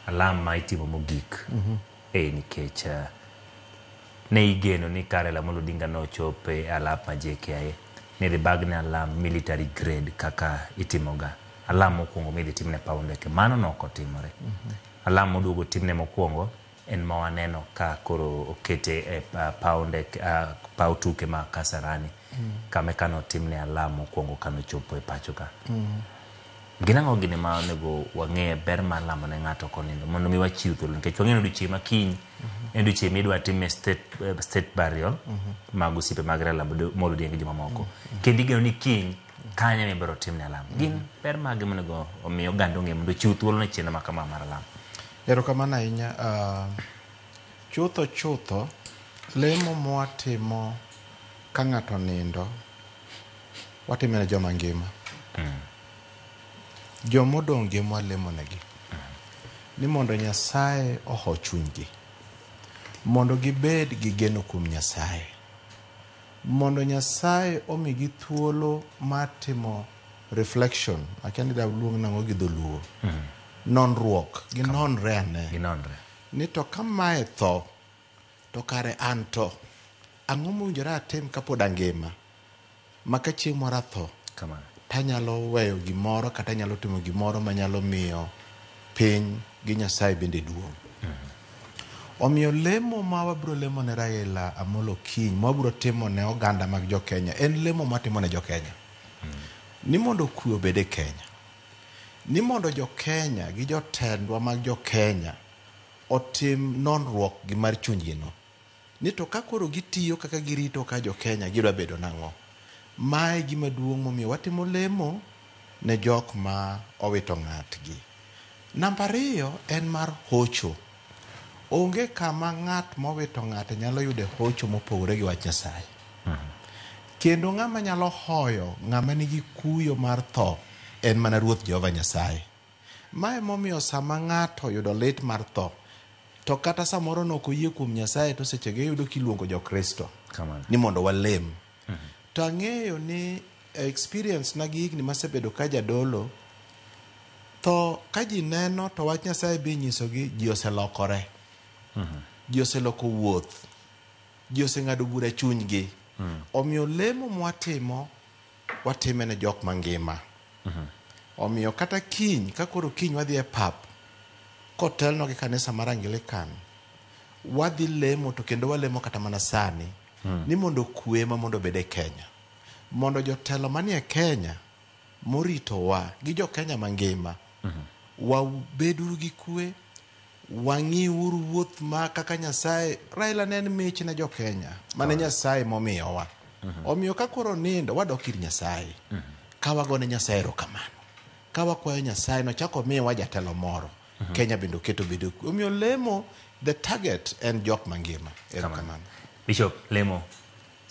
Alam ma itimo mogik. Nikech ne igeno ni ka Raila Amolo Odinga nochop e alap ma JKIA, ne idhi bagne alam military grade kaka itimoga. Alam mokwongo midhi timne paw ndeke. Mano nok otimore. Alam moduogo timne mokwongo en ma waneno ka koro okete e paw ndeke, paw tuke ma Kasarani. Kama eka notimne alam mokwongo kanochopo e pacho ka. Gin ang'o gini ma onego wang'e ber mar lamo ne ng'ato konindo mondo mi wachiw thuolo nikech wang'eyo ni odiochieng' ma kiny en odiochieng' midwa time state burial mag osiepe mag Raila Amolo Odinga gi jomamoko. Kendo igeno ni kiny kanyo ema ibiro timne alam. Gin ber mage monego omi oganda ong'e mondo ochiw thuolo ne chenro ma kama mar alam? Erokamano ahinya. Chutho chutho, lemo mwatimo ka ng'ato onindo, watime ne joma ngima. Jomodong' gi mwalemonegi. Ni mondo Nyasaye oho chunygi. Mondo gibed gi geno kuom Nyasaye. Mondo Nyasaye omigi thuolo mar timo reflection. Akia ni daluong nang'o gi dholuo. Nonruok. Ginonre ane. Ginonre. Ni to ka mae tho, to kare an to, ang'o mowinjore atim kapod angima? Ma ka chieng' moro atho, tanyalo weyo gimoro kata anyalo timo gimoro manyalo miyo piny gi Nyasaye bende duong'. Omiyo lemo ma wabiro lemo ne Raila Amolo kiny, ma wabiro timo ne oganda mag jo Kenya, en lemo ma watimo ne jo Kenya. Ni mondo kwe obed e Kenya. Ni mondo jo Kenya gi jotendwa mag jo Kenya otim nonruok gi mar chunygi no. Ni to ka koro gitiyo kaka girito ka jo Kenya gidwa bedo nang'o? Mae gima duong' momiyo watimo lemo ne jok ma owito ng'atgi. Namba ariyo en mar hocho. Onge kama ng'at mowito ng'ate nyalo yude hocho mopogore gi wach Nyasaye. Kendo ng'ama nyalo hoyo ng'ama nigi kuyo mar tho en mana Ruoth Jehova Nyasaye. Mae momiyo sama ng'ato oyudo lit mar tho, to kata samoro nok oyie kuom Nyasaye to sechego iyudo kiluongo jo-Kristo ni mondo walem. To ang'eyo ni experience na gi higni masebedo ka jadolo, tho ka ji neno to wach Nyasaye be inyisogi ji oselokore. Ji oseloko wuoth. Ji oseng'ado bura e chunygi. Omiyo lemo mwatimo, watime ne jok mangima. Omiyo kata kiny, ka koro kiny wadhi e pap, kotelnwa gi kanisa mar Anglican, wadhi lemo to kendo walemo kata mana sani, ni mondo kwe ma mondo obed e Kenya. Mondo jotelo manie Kenya moritowa gi jo Kenya mangima, wabeduru gi kwe, wang'iuru wuoth ma kaka Nyasaye. Raila ne en mich ne jo Kenya, mane Nyasaye momiyowa. Omiyo ka koro nindo, wadok ir Nyasaye. Ka wagone Nyasaye erokamano. Ka wakwayo Nyasaye nochak omiwa jatelo moro. Kenya bende oketo bedo kwe. Omiyo lemo, the target en jok mangima. Erokamano. Bishop, lemo